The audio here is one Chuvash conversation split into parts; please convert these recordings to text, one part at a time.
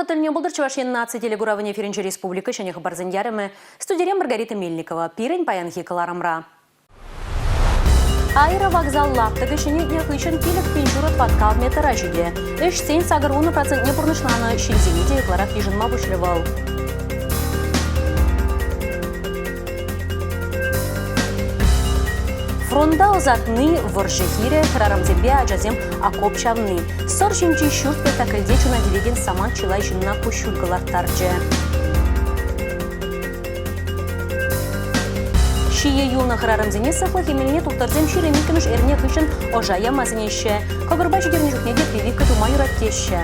Вӑхӑт тӗлне пултӑр Чӑваш Ен наци телекуравӗн эфирӗнче республика ҫӗнӗ хыпарсен ярӑмӗ. Студире Маргарита Мельникова. Пирӗн паянхи кӑларӑмра. Аэровокзал лаптӑкӗ ҫӗнетнӗ хыҫҫӑн 5,5 тӑваткал метра ҫитӗ. Ӗҫсен 80 процентне пурнӑҫланӑ, ҫынсене те ытларах йышӑнма пуҫлӗ вӑл. Фронта ӑсатни, вӑрҫӑ хирӗ, хӗрарӑмсемпе ачасем окоп чавни. Сӑр ҫинчи ҫурт спектакльте чуна тивекен самант чылай ҫынна куҫҫуль кӑларттарчӗ. Ҫие юлнӑ хӗрарӑмсене сыхлӑх эмелне тухтӑрсем 22-мӗш эрне хыҫҫӑн ӑша яма сӗнеҫҫӗ. Кӑкӑрпа ҫитернӗ чухне те прививка тума юрать теҫҫӗ.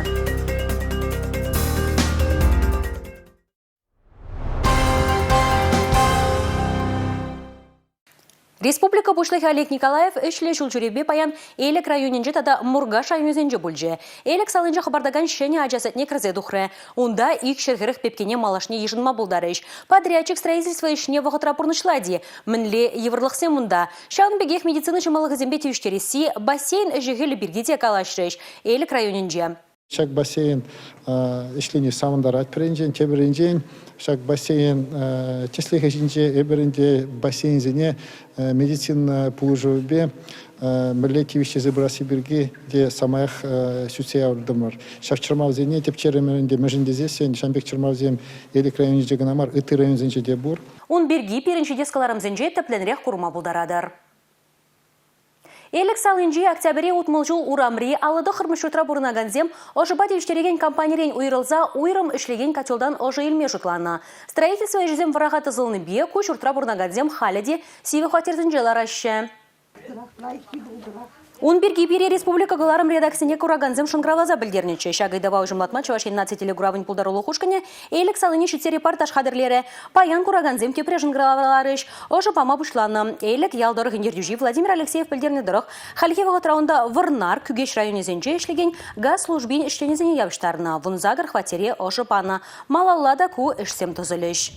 Республика Пуҫлӑхӗ Олег Николаев ӗҫлӗ ҫулҫӳревпе паян Элӗк районӗнче тата Муркаш районӗсенче пулчӗ. Элӗк салинче хӑпартакан ҫӗнӗ ача садне кӗрсе тухрӗ. Унта 240 пепкене малашне йышӑнма пултарӗҫ. Подрядчик строительство ӗҫне вӑхӑтра пурнӑҫлать-и? Мӗнле йывӑрлӑхсем унта? Ҫавӑн пекех медицина ҫӑмӑллӑхӗсемпе тивӗҫтересси, бассейн ӗҫӗ-хӗлӗ пирки те калаҫрӗҫ Элӗк районӗнче. Ҫак бассейн ӗҫлени савӑнтарать пӗринчен, тепӗринчен ҫак бассейн тӗслӗхӗ ҫинче эпир ӗнтӗ бассейнсене медицина пулӑшӑвӗпе мӗнле тивӗҫтерсе пырасси пирки те самаях сӳтсе яврӑмӑр. Ҫак чӑрмавсене тӗпчерӗмӗр ӗнтӗ, мӗншӗн тесессӗн ҫавӑн пек чӑрмавсем Элӗк районӗнче кӑна мар, ытти районсенче те пур. Ун пирки пирӗн ҫитес кӑларӑмсенче тӗплӗнрех курма пултаратӑр. Элӗк салинчи Октябрьри 60 ҫул урамри 59-мӗш ҫуртра пурӑнакансем ӑшӑпа тивӗҫтерекен компанирен уйрӑлса уйрӑм ӗҫлекен котелтан ӑшӑ илме шутланӑ. Строительство ӗҫӗсем вӑраха тӑсӑлнипе ку ҫуртра пурӑнакансем халӗ те сивӗ хваттерсенче лараҫҫӗ. Ун пирки пире республика кӑларӑм редакцине куракансем шӑнкӑравласа пӗлтернӗччӗ. Ҫак ыйтӑва уҫӑмлатма Чӑваш Ен наци телекуравӗн пултарулӑх ушкӑнӗ Элӗк салине ҫитсе репортаж хатӗрлерӗ. Паян куракансем тепре шӑнкӑравларӗҫ. Ӑшӑ пама пуҫланӑ. Элӗк ял тӑрӑхӗн ертӳҫи Владимир Алексеев пӗлтернӗ тӑрӑх, хальхи вӑхӑтра унта Вӑрнар, Кӳкеҫ районӗсенче ӗҫлекен газ службин ӗҫченӗсене явӑҫтарнӑ. 18 хваттере ӑшӑ панӑ. Малалла та ку ӗҫсем тӑсӑлӗҫ.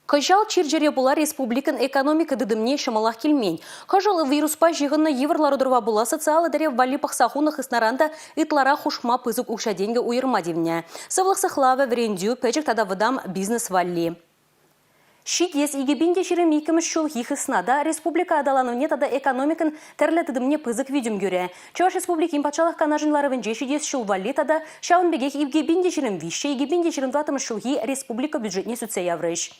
Кӑҫал чир-чӗре пула республикӑн экономика тытӑмне ҫӑмӑлах килмен. Кӑшӑл вируспа ҫыхӑннӑ йывӑр лару-тӑрӑва пула социаллӑ тӗрев валли пӑхса хунӑ хыснаран та ытларах хушма пысӑк укҫа-тенкӗ уйӑрма тивнӗ. Сывлӑх сыхлавӗ, вӗрентӳ, пӗчӗк тата вӑтам бизнес валли. Ҫитес 2022-мӗш ҫулхи хысна та республика аталанӑвне тата экономикӑн тӗрлӗ тытӑмне пысӑк витӗм кӳрӗ. Чӑваш Республикин Патшалӑх Канашӗн ларӑвӗнче ҫитес ҫул валли тата ҫавӑн пекех 2023 2024 ҫулхи республика бюджетне сӳтсе яврӗҫ.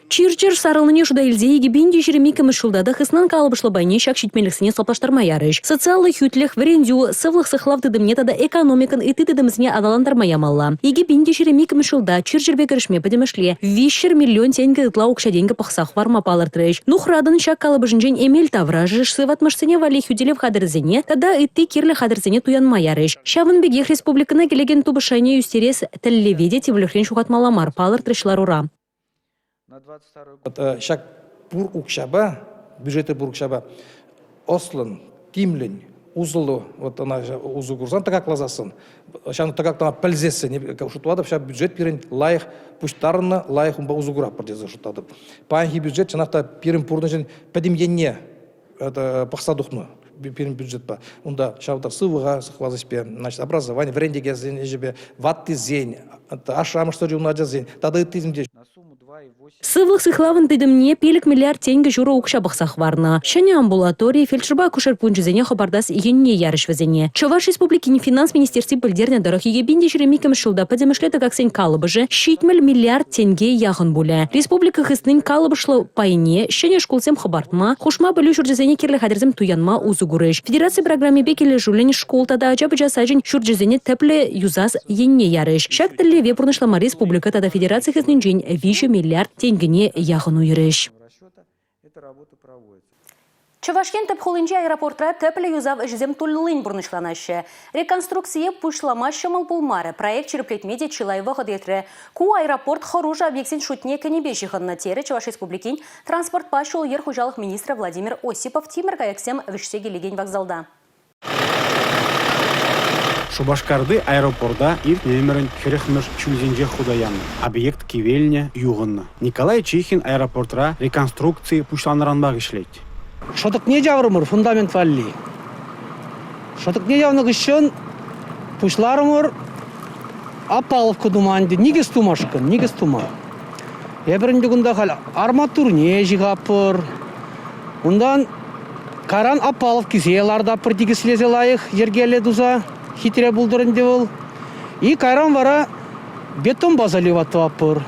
Чир-чӗр сарӑлнине шута илсе 2022-мӗш ҫулта та хыснан калӑпӑшлӑ пайне ҫак ҫитменлӗхсене саплаштарма ярӗҫ. Социаллӑ хӳтлӗх, вӗрентӳ, сывлӑх сыхлав тытӑмне тата экономикӑн ытти тытӑмӗсене аталантарма ямалла. 2022-мӗш ҫулта чир-чӗрпе кӗрешме пӗтӗмӗшле 300 миллион тенкӗ ытла укҫа-тенкӗ пӑхса хӑварма палӑртрӗҫ. Нухратӑн ҫак калӑпӑшӗнчен эмел таврашӗ, сыватмӑшсене валли хӳтӗлев хатӗрӗсене тата ытти кирлӗ хатӗрсене туянма ярӗҫ. Ҫавӑн пекех республикӑна килекен тупӑш шайне ӳстерес тӗллеве те тимлӗхрен ҫухатмалла мар, палӑртрӗҫ ларура. Ҫак пур укҫапа, бюджетри пур укҫапа ӑслӑн, тимлӗн, усӑллӑ вот ӑна усӑ курсан тӑкакласассӑн, ҫавна тӑкаклама пӗлсессӗн шутлатӑп, ҫав бюджет пирӗн лайӑх пуҫтарӑннӑ, лайӑх унпа усӑ куратпӑр тесе шутлатӑп. Паянхи бюджет чӑнах та пирӗн пурнӑҫӑн пӗтӗм енне пӑхса тухнӑ пирӗн бюджетпа. Унта ҫав та сывлӑха сыхлас ӗҫпе, значит, образовани, вӗрентекенсен ӗҫӗпе, ваттисен, ашшӗ-амӑшсӑр юлнӑ ачасен тата ыттисем те. Сывлӑх сыхлавӗн тытӑмне 5 миллиард тенкӗ ҫурӑ укҫа пӑхса хӑварнӑ. Ҫӗнӗ амбулатори, фельдшерпа акушер пункчӗсене хӑпартас енне ярӗҫ вӗсене. Чӑваш Республикин Финанс министерстви пӗлтернӗ тӑрӑх, 2022 ҫулта пӗтӗмӗшле тӑкаксен калӑпӑшӗ 70 миллиард тенке яхӑн пулӗ. Республика хыснин калӑпӑшлӑ пайне ҫӗнӗ шкулсем хӑпартма, хушма пӗлӳ ҫурчӗсене кирлӗ хатӗрсем туянма усӑ курӗҫ. Федераци программипе килӗшӳллӗн шкул тата ача-пӑча сачӗн ҫурчӗсене тӗплӗ юсас енне ярӗҫ. Ҫак тӗллеве пурнӑҫлама республика тата федераци хыснинчен 3 миллиард тенкӗне яхӑн уйӑрӗҫ. Чӑваш Ен тӗп хулинчи аэропортра тӗплӗ юсав ӗҫӗсем туллин пурнӑҫланаҫҫӗ. Реконструкцие пуҫлама ҫӑмӑл пулмарӗ, проект ҫирӗплетме те чылай вӑхӑт иртрӗ. Ку аэропорт хӑрушӑ объектсен шутне кӗнипе ҫыхӑннӑ, терӗ Чӑваш Республикин транспортпа ҫул-йӗр хуҫалӑх министрӗ Владимир Осипов тимӗр кайӑксем вӗҫсе килекен вокзалта. Шупашкарти аэропорта иртнӗ ӗмӗрӗн 40-мӗш ҫулсенчех хута янӑ. Объект кивелнӗ, юхӑннӑ. Николай Чихин аэропортра реконструкци пуҫланнӑранпах ӗҫлет. Шӑтӑкне чаврӑмӑр фундамент валли. Шӑтӑкне чавнӑ хыҫҫӑн пуҫларӑмӑр. Опаловка тума ӗнтӗ, никӗс тумашкӑн, никӗс тума. Эпир ӗнтӗ кунта халь арматурне ҫыхатпӑр. Унтан каран опаловкисене лартатпӑр тикӗслесе лайӑх йӗркеллӗ туса, хитре пултӑр ӗнтӗ вӑл. И кайран вара бетонпа заливать тӑватпӑр.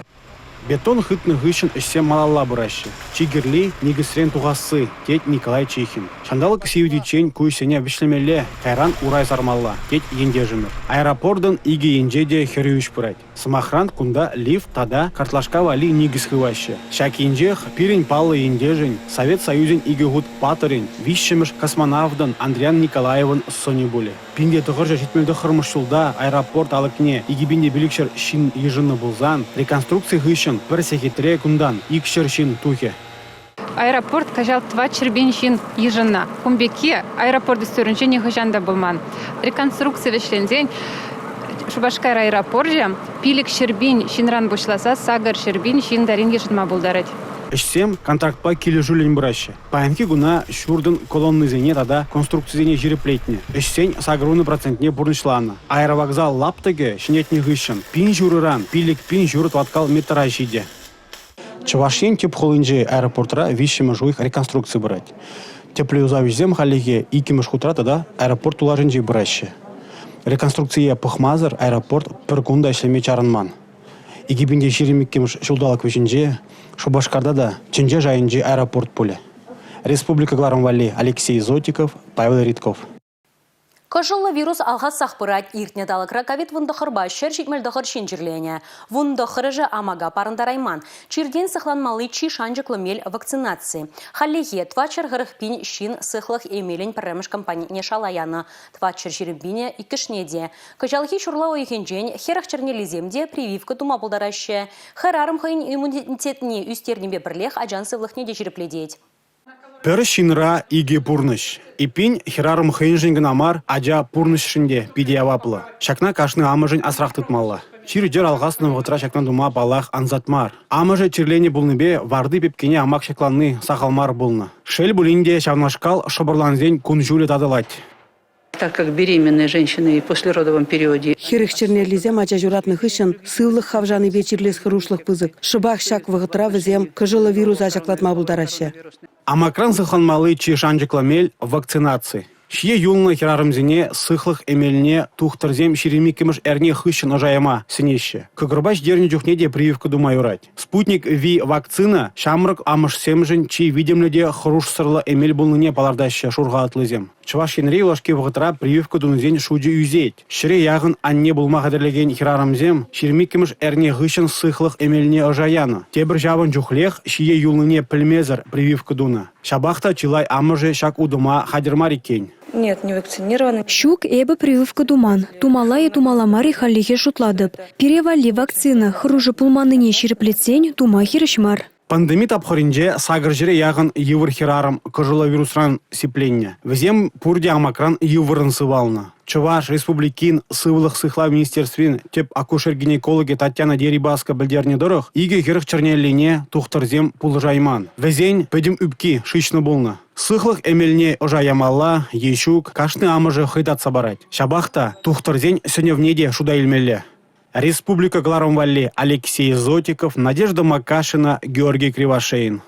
Бетон хытнӑ хыҫҫӑн ӗҫсем малалла пыраҫҫӗ. Чи кирли – никӗсрен тухасси, тет Николай Чихин. Ҫанталӑк сивӗтиччен ку ӗҫсене вӗҫлемелле, кайран урай сармалла, тет ентешӗмӗр. Аэропортӑн икӗ енче те хӗрӳ ӗҫ пырать. Сӑмахран, кунта лифт тата картлашка валли никӗс хываҫҫӗ. Ҫак енчех пирӗн паллӑ ентешӗн, Совет Союзӗн икӗ хут паттӑрӗн, виҫҫӗмӗш космонавтӑн Андриян Николаевӑн сӑнӗ пулӗ. 1979 ҫулта аэропорт алӑкне 2500 ҫын йышӑннӑ пулсан, реконструкци хыҫҫӑн пӗр сехетре кунтан 200 ҫын тухӗ. Аэропорт кӑҫал 400 пин ҫын йышӑннӑ. Кун пекки аэропорт историйӗнче нихӑҫан та пулман. Реконструкци вӗҫленсен Шупашкар аэропорчӗ 500 пин ҫынран пуҫласа 800 пин ҫын таран йышӑнма пултарать. Ӗҫсем контрактпа килӗшӳллӗн пыраҫҫӗ. Паянхи куна ҫуртӑн колоннисене тата конструкцисене ҫирӗплетнӗ, ӗҫсен 80 процентне пурнӑҫланӑ. Аэровокзал лаптӑкӗ ҫӗнетнӗ хыҫҫӑн пин ҫурӑран 5 пин ҫурӑ тӑваткал метра ҫитӗ. Чӑваш Ен тӗп хулинчи аэропортра виҫҫӗмӗш уйӑх реконструкци пырать. Тӗплӗ юсав ӗҫӗсем хальлӗхе иккӗмӗш хутра тата аэропорт тулашӗнче пыраҫҫӗ. Реконструкцие пӑхмасӑр аэропорт пӗр кун та ӗҫлеме чарӑнман. 2022 ҫулталӑк вӗҫӗнче Шупашкарта та тӗнче шайӗнчи аэропорт пулӗ. Республика кӑларӑм валли Алексей Зотиков, Павел Ритков. Кӑшӑллӑ вирус алхассах пырать. Иртнӗ талӑкра ковид-19-па 179 ҫын чирленӗ. Вунтӑххӑрӑшӗ амака парӑнтарайман. Чиртен сыхланмалли чи шанчӑклӑ мел – вакцинаци. Хальлӗхе 440 пин ҫын сыхлӑх эмелӗн пӗрремӗш компонентне шала янӑ. 420 пинӗ иккӗшне те. Кӑҫалхи ҫурла уйӑхӗнчен 40 чӗрнеллисем те прививка тума пултараҫҫӗ. Хӗрарӑм хӑйӗн иммунитетне ӳстернипе пӗрлех ачан сывлӑхне те ҫирӗплетет. Пӗр ҫынра икӗ пурнӑҫ. Эппин, хӗрарӑм хӑйӗншӗн кӑна мар, ача пурнӑҫшӗн те питӗ яваплӑ. Ҫакна кашни амӑшӗн асрах тытмалла. Чир-чӗр алхаснӑ вӑхӑтра ҫакна тума, паллах, ансат мар. Амӑшӗ чирленӗ пулнипе варти пепкене амак ҫакланни сахал мар пулнӑ. Шел пулин те, ҫавнашкал шӑпӑрлансен кун-ҫулӗ татӑлать. Так как беременные женщины и послеродовом периоде. Хӗрӗх чӗрнеллисем ача ҫуратнӑ хыҫҫӑн сывлӑх хавшанипе чирлес хӑрушлӑх пысӑк. Шӑпах ҫак вӑхӑтра вӗсем кӑшӑллӑ вируса ҫаклатма пултараҫҫӗ. Амакран сыхланмалли чи шанчӑклӑ мел – вакцинаци. Ҫие юлнӑ хӗрарӑмсене сыхлӑх эмелне тухтӑрсем 22-мӗш эрне хыҫҫӑн ӑша яма сӗнеҫҫӗ. Кӑкӑрпа ҫитернӗ чухне те прививка тума юрать. Спутник Ви вакцина ҫамрӑк амӑшсемшӗн чи витӗмлӗ те хӑрушсӑрлӑ эмел пулнине палӑртаҫҫӗ шур халатлисем. Чӑваш Енре юлашки вӑхӑтра прививка тунисен шучӗ ӳсет. Ҫӗре яхӑн анне пулма хатӗрлекен хӗрарӑмсем 22-мӗш эрне хыҫҫӑн сыхлӑх эмелне ӑша янӑ. Тепӗр ҫавӑн чухлех ҫие юлнине пӗлмесӗр прививка тунӑ. Ҫапах та чылай амӑшӗ ҫак утӑма хатӗр мар иккен. Нет, не вакцинирована. Ҫук, эпӗ прививка туман. Тумалла-и, тумалла мар-и хальлӗхе шутлатӑп. Пире валли вакцина хӑрушӑ пулманнине ҫирӗплетсен тума хирӗҫ мар. Пандеми тапхӑрӗнче сакӑр ҫӗре яхӑн йывӑр хӗрарӑм кӑшӑллӑ вирусран сипленнӗ. Вӗсем пурте амакран йывӑррӑн сывалнӑ. Чӑваш Республикин Сывлӑх сыхлав министерствин тӗп акушер-гинекологӗ Татьяна Дерибаско пӗлтернӗ тӑрӑх, икӗ хӗрӗх чӗрнеллине тухтӑрсем пулӑшайман. Вӗсен пӗтӗм ӳпки шыҫнӑ пулнӑ. Сыхлӑх эмелне ӑша ямалла е ҫук, кашни амӑшӗ хӑй татса парать. Ҫапах та тухтӑрсен сӗнӗвне те шута илмелле. Республика кӑларӑм валли Алексей Зотиков, Надежда Макашина, Георгий Кривошеин.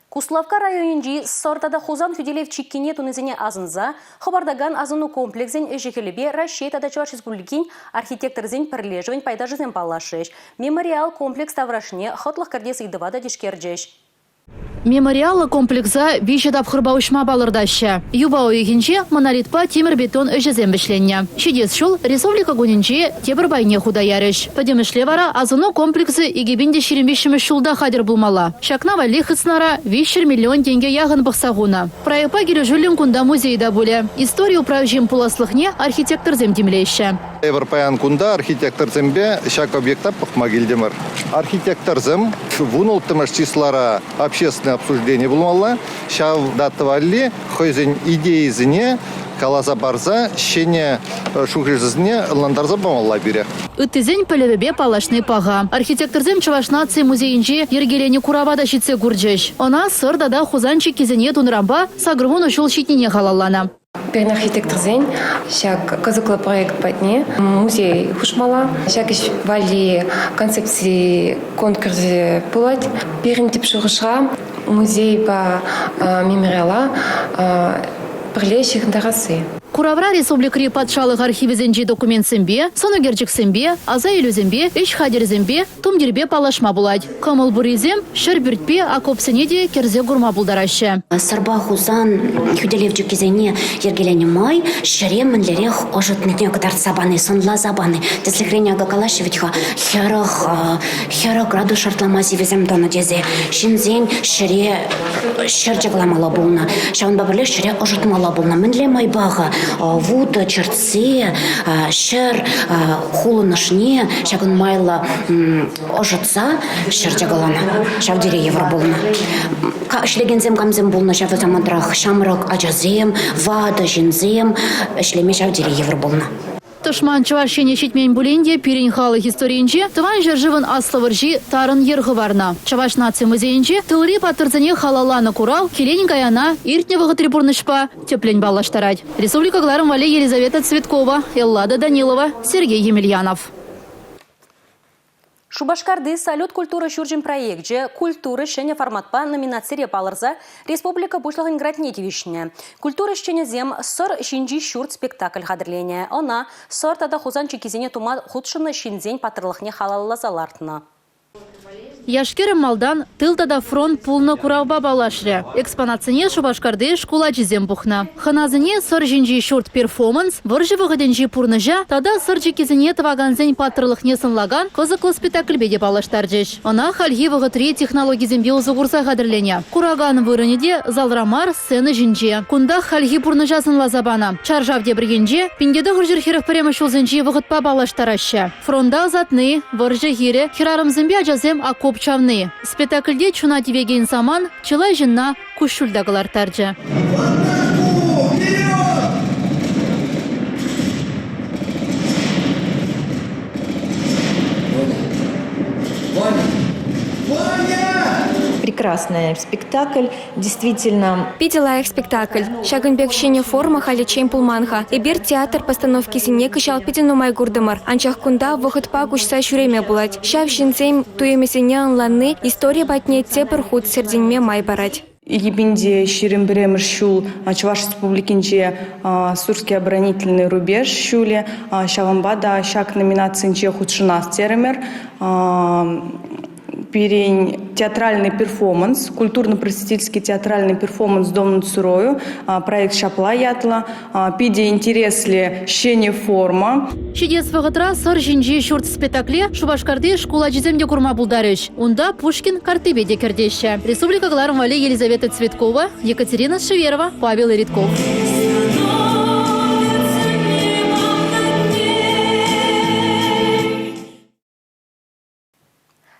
Куславкка районӗнчи Сӑр тата Хусан хӳтӗлев чиккине тунисене асӑнса хӑпартакан асӑну комплексӗн ӗҫӗ-хӗлӗпе Раҫҫей тата Чӑваш Республикин архитекторсен пӗрлешӗвӗн пайташӗсем паллашрӗҫ. Мемориал комплекс таврашне хӑтлӑх кӗртес ыйтӑва та тишкерчӗҫ. Мемориаллӑ комплекса виҫӗ тапхӑрпа уҫма палӑртаҫҫӗ. Юпа уйӑхӗнче монолитпа тимӗр-бетон ӗҫӗсем вӗҫленнӗ. Ҫитес ҫул Республика кунӗнче тепӗр пайне хута ярӗҫ. Пӗтӗмӗшле вара асӑну комплексӗ 2023 ҫулта хатӗр пулмалла. Ҫакна валли хыснара 300 миллион тенке яхӑн пӑхса хунӑ. Проектпа килӗшӳллӗн кунта музей та пулӗ. Истори управҫин пуласлӑхне архитекторсем тимлеҫҫӗ. Эпир паян кунта архитекторсемпе ҫак объекта пӑхма килтӗмӗр. Архитекторсем 16-мӗш числара общественное. обсуждени пулмалла. Ҫав дата валли хӑйсен идейисене каласа парса ҫӗнӗ шухӑшӗсене ӑнлантарса памалла пире. Ыттисен пӗлӗвӗпе паллашни паха. Архитекторсем Чӑваш наци музейӗнче йӗркеленӗ курава та ҫитсе курчӗҫ. Ӑна Сӑр тата Хусан чиккисене тунӑранпа 80 ҫул ҫитнине халалланӑ. Пирӗн архитекторсен ҫак кӑсӑклӑ проект патне музей хушмалла. Ҫак ӗҫ валли концепци конкурсӗ пулать. Пирӗн тӗп шухӑшра музейпа мемориала пӗрле ҫыхӑнтарасси. Куравра республикӑри патшалӑх архивӗсенчи документсемпе, сӑн ӳкерчӗксемпе, аса илӳсемпе, ӗҫ хатӗрӗсемпе, тумтирпе паллашма пулать. Кӑмӑл пуррисем ҫӗрпӳртпе окопсене те кӗрсе курма пултараҫҫӗ. Сӑрпа Хусан хӳтӗлев чиккисене йӗркеленӗ май ҫӗре мӗнлерех ӑшӑтнине кӑтартса пани, сӑнласа пани. Тӗслӗхрен акӑ калаҫҫӗ вӗт-ха, 40, 40 градус шартлама сивӗсем тӑнӑ тесе. Ҫынсен ҫӗре ҫӗр чӑкламалла пулнӑ. Ҫавӑнпа пӗрлех ҫӗре ӑшӑтмалла пулнӑ. Мӗнле майпа-ха вутӑ чӗртсе ҫӗр хулӑнӑшне ҫакӑн майлӑ ӑшӑтса ҫӗр чакаланӑ. Ҫав тери йывӑр пулнӑ. Ӗҫлекенсем камсем пулнӑ ҫав самантрах ҫамрӑк ачасем, ватӑ ҫынсем ӗҫлеме ҫав тери йывӑр пулнӑ. Тӑшман Чӑваш Ене ҫитмен пулин те пирӗн халӑх историйӗнче Тӑван ҫӗршывӑн Аслӑ вӑрҫи тарӑн йӗр хӑварнӑ. Чӑваш наци музейӗнче тылри паттӑрсене халалланӑ курав килен-каяна иртнӗ вӑхӑтри пурнӑҫпа тӗплӗн паллаштарать. Республика кӑларӑм валли Елизавета Цветкова, Эллада Данилова, Сергей Емельянов. Шупашкарти «Салют» культура ҫурчӗн проекчӗ «Культура» ҫӗнӗ форматпа номинацире палӑрса республика Пуҫлӑхӗн грантне тивӗҫнӗ. Культура ӗҫченӗсем «Сӑр ҫинчи ҫурт» спектакль хатӗрленӗ. Ӑна Сӑр тата Хусан чиккисене тума хутшӑннӑ ҫынсен паттӑрлӑхне халалласа лартнӑ. Яш-кӗрӗм малтан тыл тата фронт пулнӑ куравпа паллашрӗ. Экспонатсене Шупашкарти шкул ачисем пухнӑ. Хӑнасене Сӑр ҫинчи ҫурт перформанс, вӑрҫӑ вӑхӑтӗнчи пурнӑҫа тата сӑр чиккисене тӑвакансен паттӑрлӑхне сӑнлакан кӑсӑклӑ спектакльпе те паллаштарчӗҫ. Ӑна хальхи вӑхӑтри технологисемпе усӑ курса хатӗрленӗ. Куракан вырӑнӗ те залра мар, сцена ҫинче. Кунтах хальхи пурнӑҫа сӑнласа панӑ. Чаршав тепӗр енче 1941 ҫулсенчи вӑхӑтпа паллаштараҫҫӗ. Фронта ӑсатни, вӑрҫӑ хирӗ, хӗрарӑмсемпе ачасем окоп чавни. Спектакльте чуна тивекен саман чылай ҫынна куҫҫуль та кӑларттарчӗ. Прекрасный спектакль, действительно. Питӗ лайӑх спектакль. Ҫакӑн пек ҫӗнӗ форма халиччен пулман-ха. Эпир театр постановкисене кӑҫал питӗ нумай куртӑмӑр. Анчах кунта вӑхӑтпа куҫса ҫӳреме пулать. Ҫав ҫынсен туйӑмӗсене ӑнланни истори патне тепӗр хут сӗртӗнме май парать. 2021 ҫул Чӑваш Республикинче Сурский оборонительный рубеж ҫулӗ. Ҫавӑнпа та ҫак номинацинче хутшӑнас терӗмӗр. Пирӗн театральный перформанс, культурно-просветительский театральный перформанс «Дом над Сурою» проект ҫапла ятлӑ. Питӗ интереслӗ ҫӗнӗ форма. Ҫитес вӑхӑтра Сӑр ҫинчи ҫурт спектакле Шупашкарти шкул ачисем те курма пултарӗҫ. Унта Пушкин карттипе те кӗртеҫҫӗ. Республика кӑларӑм валли Елизавета Цветкова, Екатерина Шеверова, Павел Иритков.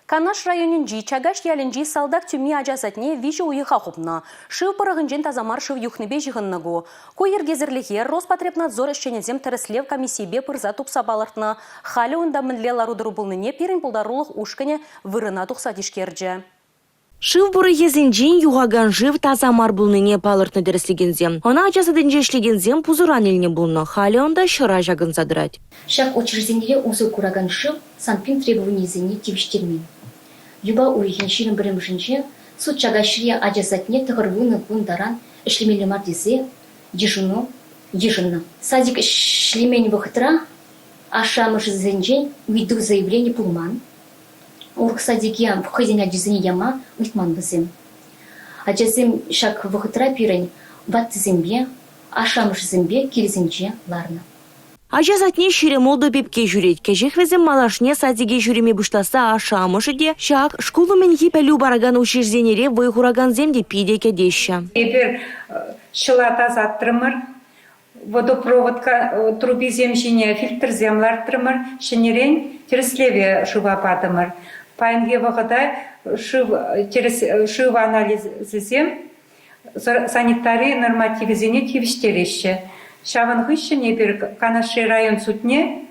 Канаш районӗнчи Чакаҫ ялӗнчи салтак тӳми ача садне виҫӗ уйӑха хупнӑ. Шыв пӑрӑхӗнчен таса мар шыв юхнипе ҫыхӑннӑ ку. Ку йӗркесӗрлӗхе Роспотребнадзор ӗҫченӗсем тӗрӗслев комиссийӗпе пырса тупса палӑртнӑ. Халӗ унта мӗнле лару-тӑру пулнине пирӗн пултарулӑх ушкӑнӗ вырӑна тухса тишкерчӗ. Шыв пӑрӑхӗсенчен юхакан шыв таса мар пулнине палӑртнӑ тӗрӗслекенсем. Ӑна ача садӗнче ӗҫлекенсем пусӑран илнӗ пулнӑ. Халӗ унта ҫӑра ҫакӑнса тӑрать. Ҫак учрежденире усӑ куракан шыв СанПин требованийӗсене тивӗҫтермен. Юпа уйӑхӗн 21-мӗшӗнче суд Чакаҫри ача садне 90 кун таран ӗҫлемелле мар тесе йышӑну йышӑннӑ. Садик ӗҫлемен вӑхӑтра ашшӗ-амӑшӗсенчен ыйту-заявлени пулман. Урӑх садике хӑйсен ачисене яма ыйтман вӗсем. Ачасем ҫак вӑхӑтра пирӗн ваттисемпе, ашшӗ-амӑшӗсемпе килӗсенче ларнӑ. Ача садне 26 пепке ҫӳрет. Кӗҫех вӗсем малашне садике ҫӳреме пуҫласса ашшӗ-амӑшӗ те, ҫак шкул умӗнхи пӗлӳ паракан учрежденире вӑй хуракансем те питӗ кӗтеҫҫӗ. Эпир ҫӑла тасатрӑмӑр, водопровод трубисем ҫине фильтрсем лартрӑмӑр, ҫӗнӗрен тӗрӗслеве шыва патӑмӑр. Паянхи вӑхӑта. шыв шыв анализӗсем санитари нормативӗсене тивӗҫтереҫҫӗ. Ҫавӑн хыҫҫӑн эпир Канашри район судне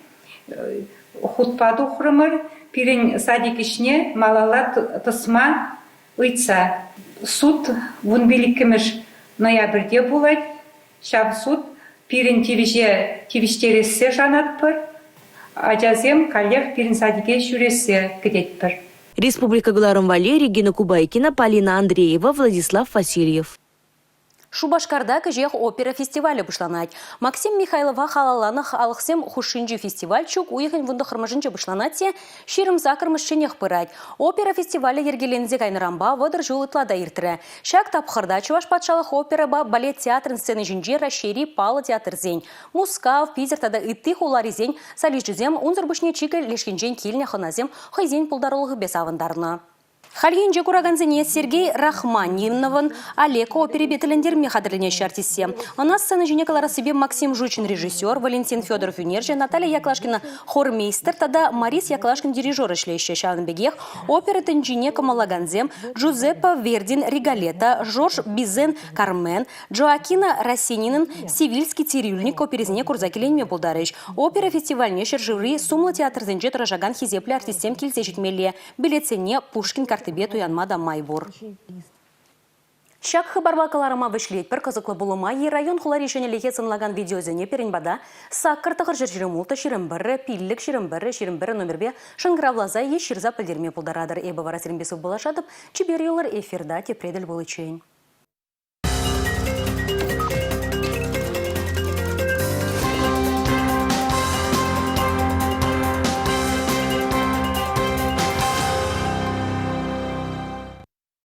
хутпа тухрӑмӑр. Пирӗн садик ӗҫне малалла тӑсма ыйтса. Суд 15-мӗш ноябрьте пулать. Ҫав суд пирӗн тивӗҫе тивӗҫтерессе шанатпӑр. Ачасем каллех пирӗн садике ҫӳрессе кӗтетпӗр. Республика кӑларӑм валли Регина Кубайкина, Полина Андреева, Владислав Васильев. Шупашкарта кӗҫех опера фестивалӗ пуҫланать. Максим Михайлова халалланӑ халӑхсем хушшинчи фестиваль чӳк уйӑхӗн 19-мӗшӗнче пуҫланать те 28-мӗшченех пырать. Опера фестивалӗ йӗркеленсе кайнӑранпа 30 ҫул ытла та иртрӗ. Ҫак тапхӑрта Чӑваш патшалӑх оперӑпа балет театрӗн сцени ҫинче Раҫҫейри паллӑ театрсен, Мускав, Питӗр тата ытти хуларисен солисчӗсем, унсӑр пуҫне чикӗ леш енчен килнӗ хӑнасем хӑйсен пултарулӑхӗпе савӑнтарнӑ. Хальхинче куракансене Сергей Рахманиновӑн Олег оперипе тӗлӗнтерме хатӗрленеҫҫӗ артистсем. Ӑна сцена ҫине кӑларассипе Максим Жучин режиссер, Валентин Федоров ӳнерҫӗ, Наталья Яклашкина хормейстер тата Морис Яклашкин дирижер ӗҫлеҫҫӗ. Ҫавӑн пекех опера тӗнчине кӑмӑллакансем Джузеппе Вердин Риголетто, Жорж Бизен Кармен, Джоаккино Россининӑн «Севильский цирюльник» оперисене курса киленме пултарӗҫ. Опера фестивальне ҫӗршыври сумлӑ театрсенче тӑрӑшакан хисеплӗ артистсем килсе ҫитмелле. Билетсене Пушкин карттипе туянма та май пур. Ҫак хыпарпа кӑларӑма вӗҫлетпӗр. Кӑсӑклӑ пулӑма е район-хулари ҫӗнӗлӗхе сӑнлакан видеосене пирӗн пата саккӑр 926 21 5 21 21 номерпе шӑнкӑравласа е ҫырса пӗлтерме пултаратӑр. Эпӗ вара сирӗнпе сывпуллашатӑп. Чипер юлӑр, эфирта тепре тӗл пуличчен.